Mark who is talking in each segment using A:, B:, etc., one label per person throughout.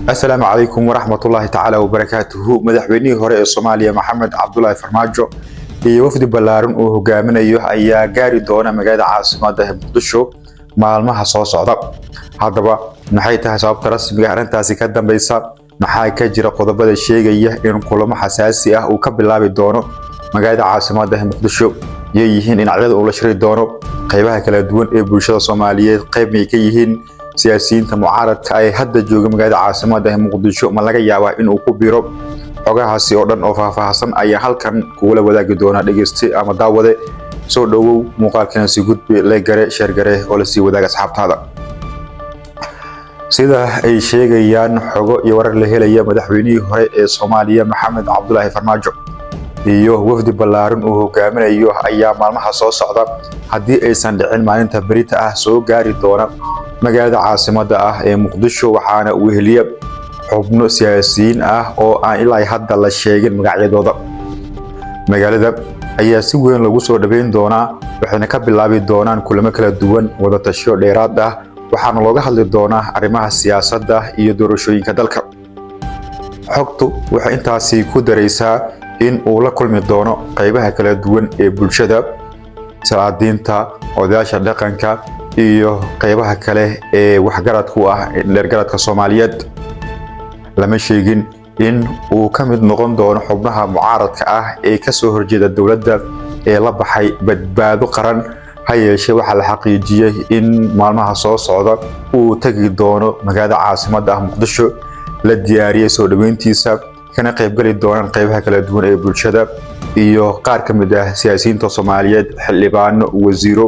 A: Asalaamu calaykum waraxmatullaahi tacaala wabarakaatuhu. Madaxweynihii hore ee Soomaaliya Maxamed Cabdulaahi Farmaajo iyo wafdi ballaaran uu hogaaminayo ayaa gaari doona magaalada caasimadda ee Muqdisho maalmaha soo socda. Haddaba, maxay tahay sababta rasmiga arrintaasi ka dambeysa? Maxaa ka jira qodobada sheegaya in kulamo xasaasi ah uu ka bilaabi doono magaalada caasimadda ee Muqdisho? Yay yihiin dhinacyada uu la shiri doono? Qaybaha kala duwan ee bulshada Soomaaliyeed qayb may ka yihiin? Siyaasiyiinta mucaaradka ay hadda jooga magaalada caasimadda ee Muqdisho ma laga yaabaa in uu ku biro? Xogahaasi oo dhan oo faahfaahsan ayaa halkan kugula wadaagi doona. Dhegeyste ama daawade, soo dhowow. Muuqaalkana si gudbi, like garee, share garee oo lasii wadaaga asxaabtaada. Sida ay sheegayaan xogo iyo warar la helaya, madaxweynihii hore ee Soomaaliya Maxamed Cabdulaahi Farmaajo iyo wafdi ballaaran uu hogaaminayo ayaa maalmaha soo socda, haddii aysan dhicin maalinta berita ah, soo gaari doona magaalada caasimadda ah ee Muqdisho. Waxaana uu heliya xubno siyaasiyiin ah oo aan ilaa hadda la sheegin magacyadooda. Magaalada ayaa si weyn lagu soo dhaweyn doonaa, waxayna ka bilaabi doonaan kulamo kala duwan, wadatashiyo dheeraad ah. Waxaana looga hadli doonaa arrimaha siyaasadda iyo doorashooyinka dalka. Xogtu waxay intaasi ku daraysaa in uu la kulmi doono qaybaha kala duwan ee bulshada, salaadiinta, odayaasha dhaqanka iyo qaybaha kale ee waxgaradku ah dheergaradka Soomaaliyeed. Lama sheegin in uu ka mid noqon doono xubnaha mucaaradka ah ee kasoo horjeeda dowladda ee la baxay Badbaado Qaran. Ha yeeshee, waxaa la xaqiijiyey in maalmaha soo socda uu tegi doono magaalada caasimadda ah Muqdisho, la diyaariyey soo dhaweyntiisa, kana qaybgeli doonaan qaybaha kala duwan ee bulshada iyo qaar ka mid ah siyaasiyiinta Soomaaliyeed, xildhibaano, wasiiro.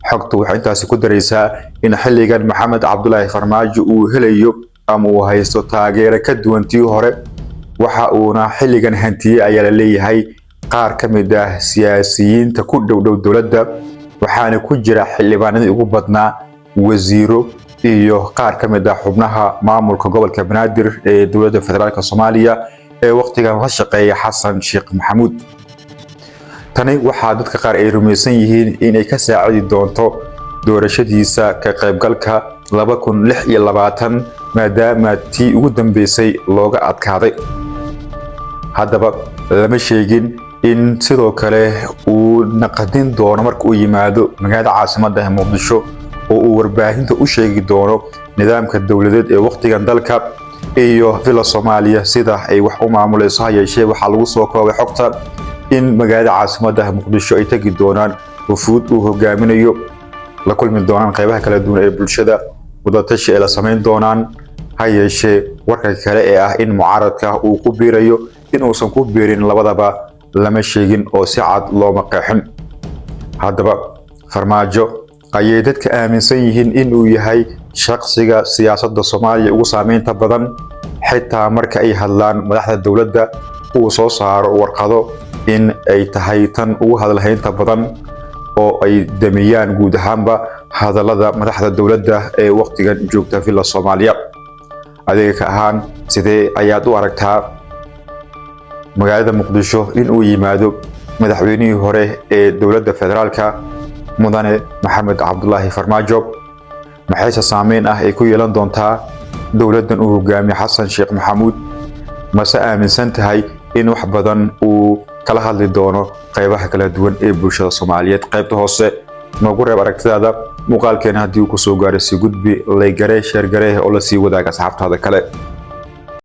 A: Xogtu waxay intaasi ku daraysaa in xilligan Maxamed Cabdulaahi Farmaajo uu helayo ama uu haysto taageero ka duwan tii hore. Waxa uuna xilligan hantiyey ayaa la leeyahay qaar ka mid ah siyaasiyiinta ku dhowdhow dowladda, waxaana ku jira xildhibaanadii ugu badnaa, wasiiro iyo qaar ka mid ah xubnaha maamulka gobolka Banaadir ee dowladda federaalka Soomaaliya ee waqtigan la shaqeeya Xasan Sheekh Maxamuud. Tani waxaa dadka qaar ay rumaysan yihiin inay ka saacidi doonto doorashadiisa ka qaybgalka 2026, maadaama tii ugu dambeysay looga adkaaday. Haddaba, lama sheegin in sidoo kale uu naqdin doono marka uu yimaado magaalada caasimadda ee Muqdisho oo uu warbaahinta u sheegi doono nidaamka dowladeed ee waqtigan dalka iyo Villa Soomaaliya sida ay wax u maamulayso. Ha yeeshee, waxaa lagu soo koobay xogta in magaalada caasimadda Muqdisho ay tegi doonaan wafuud uu hogaaminayo, la kulmi doonaan qaybaha kala duwan ee bulshada, wadatashi ay la samayn doonaan. Ha yeeshee, warka kale ee ah in mucaaradka uu ku biirayo, in uusan ku biirin, labadaba lama sheegin oo si cad looma qeexin. Haddaba, Farmaajo ayay dadka aaminsan yihiin in uu yahay shaqsiga siyaasadda Soomaaliya ugu saameynta badan. Xitaa marka ay hadlaan madaxda dowladda uu soo saaro warqado, in ay tahay tan ugu hadalhaynta badan oo ay damiyaan guud ahaanba hadallada madaxda dowladda ee waqtigan joogta Villa Soomaaliya. Adiga ka ahaan, sidee ayaad u aragtaa magaalada Muqdisho in uu yimaado madaxweynihii hore ee dowladda federaalka, mudane Maxamed Cabdulaahi Farmaajo? Maxayse saameyn ah ay ku yeelan doontaa dowladdan uu hogaamiye Xasan Sheekh Maxamuud? Mase aaminsan tahay in wax badan uu kala hadli doono qaybaha kala duwan ee bulshada Soomaaliyeed? Qaybta hoose noogu reeb aragtidaada. Muuqaalkeena haddii uu kusoo gaaray, si gudbi, like garee, share garee oo lasii wadaaga asxaabtaada kale.